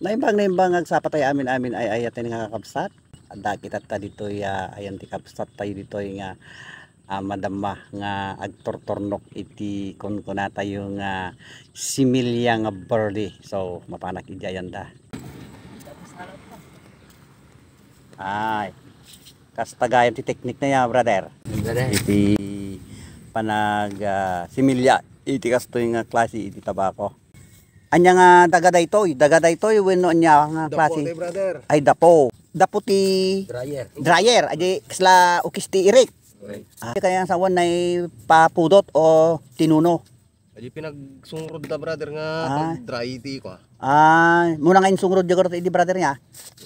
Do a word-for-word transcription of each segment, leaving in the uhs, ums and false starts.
Naimbag, naimbag nga agsapa tayo amin-amin ay ayat nga kakabsat. Adda kita ta ditoy, ah, ayan ti kabsat tayo ditoy nga, ah, madamma nga agturturnok iti kunkuna tayo nga similya nga barley. So, mapanak iti ayan da. Ay, kasta gayam ti teknik na ya, brother. Brother. Iti panag, ah, similya iti kastoy nga klase iti tabako. Anya nga daga daytoy? Daga daytoy wenno anya nga Dapo klase? Tay, brother. Ay, dapo. Dapo ti Dryer. Dryer. Adi, kasla ukis ti irik. Correct. Ah, kaya sa awan na ipapudot o tinuno? Adi pinagsungrod da, brother, nga Ah. pag-dry ti kwa. Ah, muna nga insungrod di garot idi brother niya.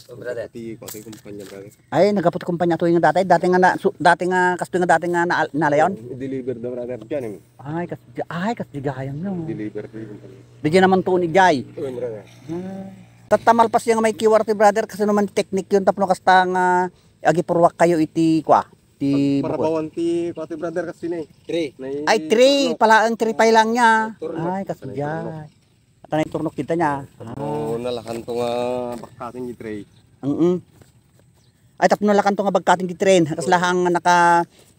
Brother. Ti kwa, ti kumpanya, brother. Ay, nagapot kumpanya to yung dati. Dati nga na, su, dati nga, kasto nga dati nga na, nalayon. I-deliver da, brother. Diyan, eh. Ay, kas, ay, kas di gayam no. Deliver to yung kumpanya. Di dyan naman tuon ijay. Uy, brother. Ah. Tatta malpas yung may Q R ti brother kasi naman technique yun tapno kasta nga agipurwak kayo iti kwa. Ti Pag-, bukod. Parabawan ti kwa ti brother kasi ni. Three. Nay-, Ay, three. Ano? Pala ang three pay lang niya. Turno. Ay, kas Ano yung turno? Jay. At ano yung turnok kita niya? Tapno Ah. nalakan to nga bakkating di tray. Mm-mm. Ay, tapno nalakan to nga bakkating di tray. Kas Oo. lahang nga naka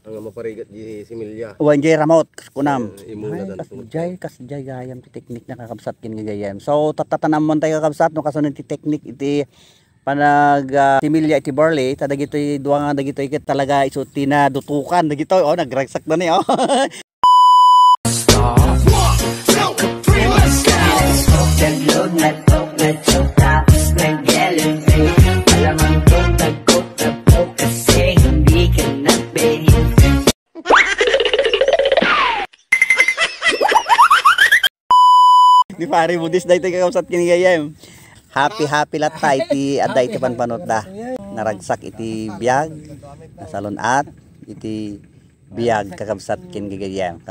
Ang maparigat di similya. Wan jay ramot, kas kunam. Eh, imuna Ay, dan kas tumut- jay, kas jay gayam ti teknik na kakabsat kin nga gayam. So, tattatanam mo tayo kakabsat, no, kasunod ti teknik iti panag, ah, similya iti barley, ta dagitoy dua nga dagitoy ket talaga isu ti nadutukan dagitoy, oh, nagragsak da ni, oh. Nag-load, nag-coke, nag-choke, tapos nag-elevate. Alam ang coke, nag-coke, nag-coke, kasi hindi ka nag-behave. Ni pare Budis daytoy kakabsat ken gayam. Happy, happy latta iti adda iti panpanotda. Naragsak iti biag, nasalun-at iti biag kakabsat ken gayam.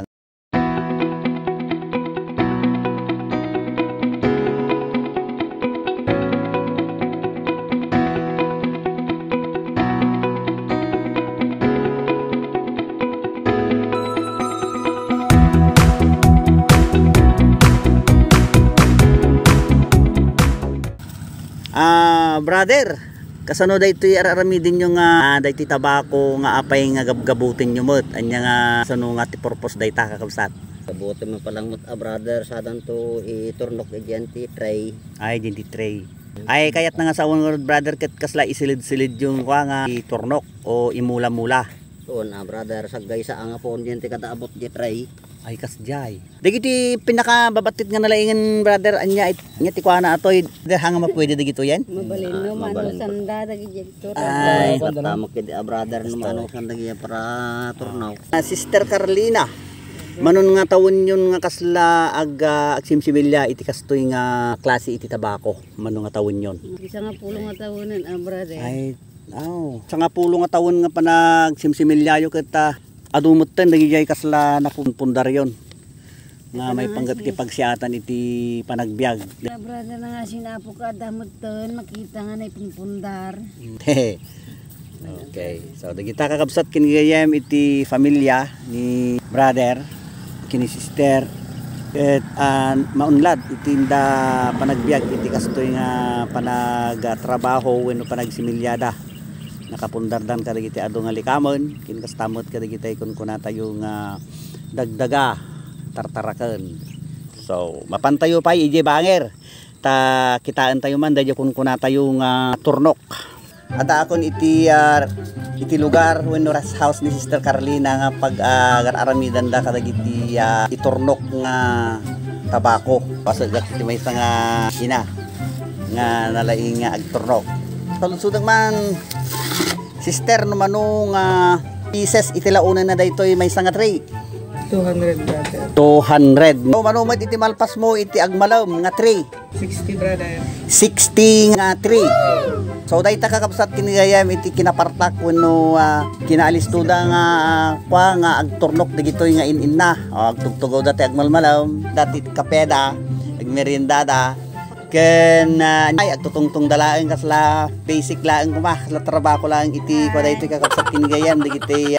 Ah, brother, kasano daytoy ar-aramidenyo nga, ah, daytoy tabako nga apay nga gabgabutenyo met? Anya nga, sano nga ti purpose dayta, kakabsat? Gabutem met pay lang met, ah, brother, sadanto iturnok idiay ti tray. Ay, diay ti tray. Ay, kayatna nga sawen ngarud, brother, ket kasla isilid-silid yung kwa nga iturnok o imula-mula. Doon, ah, brother, saggaysa nga puon diay ti kada abot diay tray. Ay, kasjay. Dagiti pinakababattit nga nalaingen, brother, anya it-, anya ti kuana atoy, dahang nga mapwede dagitoy yan? Mabalin no, Ah, mabalin. Manusan da, dagiti Ay. Ay, katamak iti, ah, brother, no, Pastor. Manusan dagiti para turnaw. Ah, Sister Carlina, manon nga tawenyon nga kasla ag-, ah, agsimsimilya iti kastoy nga klase iti tabako? Mano nga tawenyon? Sanga pulo nga tawenan, ah, brother. Ay, aw. Sanga pulo nga tawen nga panagsimsimilyayo ket, ah, adu metten dagijay kasla napunpundaryon nga Ita na maipanggep nga ti si pagsiatan iti panagbiag. Brother na nga sinapo ka, adda metten, makita nga naipunpundar. Okay. So, dagita kakabsat ken gayam iti familia ni brother, ken ni sister, ket, ah, maunlad iti inda panagbiag iti kastoy nga panagtrabaho wenno panagsimiliada. Nakapundardan kadagiti adu nga likamen, ken kasta met kadagiti kunkunatayo nga dagdaga, tartaraken. So, mapantayo pay idiay banger. Ta kitaentayo man daydiay kunkunatayo nga turnok. Addaakon iti, ah, iti lugar wenno rest house ni Sister Carlina nga pag, ah, agar-aramidanda kadagiti, ah, iturnok nga tabako. Pasagat iti maysa nga ina nga nalaing nga agturnok. Saludsodek man, Sister, no mano nga pieces iti launenna daytoy maysa nga tray? Two hundred, brother. Two hundred. No mano met iti malpasmo iti agmalem nga tray? Sixty, brother. Sixty nga tray. So, dayta kakabsat ken gayam iti kinapartak wenno, ah, kinaalistoda nga, ah, kua nga agturnok dagitoy nga in-inna. O, agtugtugawda ti agmalmalem, dati kapeda, agmeriendada. Ken, ah, ay, agtutungtungda laeng kasla basic laeng koma, kasla trabako laeng iti kua daytoy kakabsat ken gayam dagiti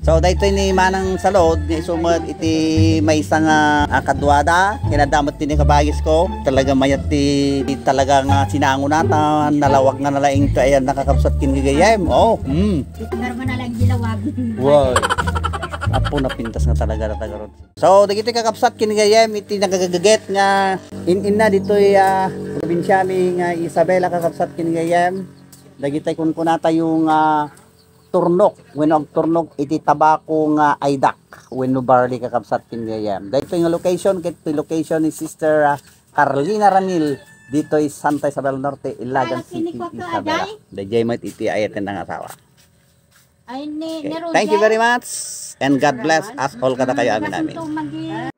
So, daytoy ni Manang Salud, nga isu met iti maysa nga, ah, kaduada, kinadamot ti ni kabagis ko. Talaga mayat ti, ti talaga nga sinango na, ta nalawag nga nalaing to, ayan, nakakabsat kin gagayem. Oh, mm. Garba na lang dilawag. Wow. Apo, napintas nga talaga na tagarod. So, dagiti kakabsat kin gayem, iti nagagaget nga in-inna ditoy, ah, probinsiami nga Isabela, kakabsat kin gayem. Dagiti kunkunatayo nga turnok, wenno agturnok iti tabako nga aydak, wenno barley, kakabsat kin gayem. Daytoy nga location, ket ti location ni Sister, ah, Carlina Ramil, ditoy Santa Isabel Norte, Ilagan City, Isabela. Dayjay met iti ayaten nga asawa. Ay, ni, okay. Ni Roger. Thank you very much, and God bless us all kadakayo amin, amin. Magi-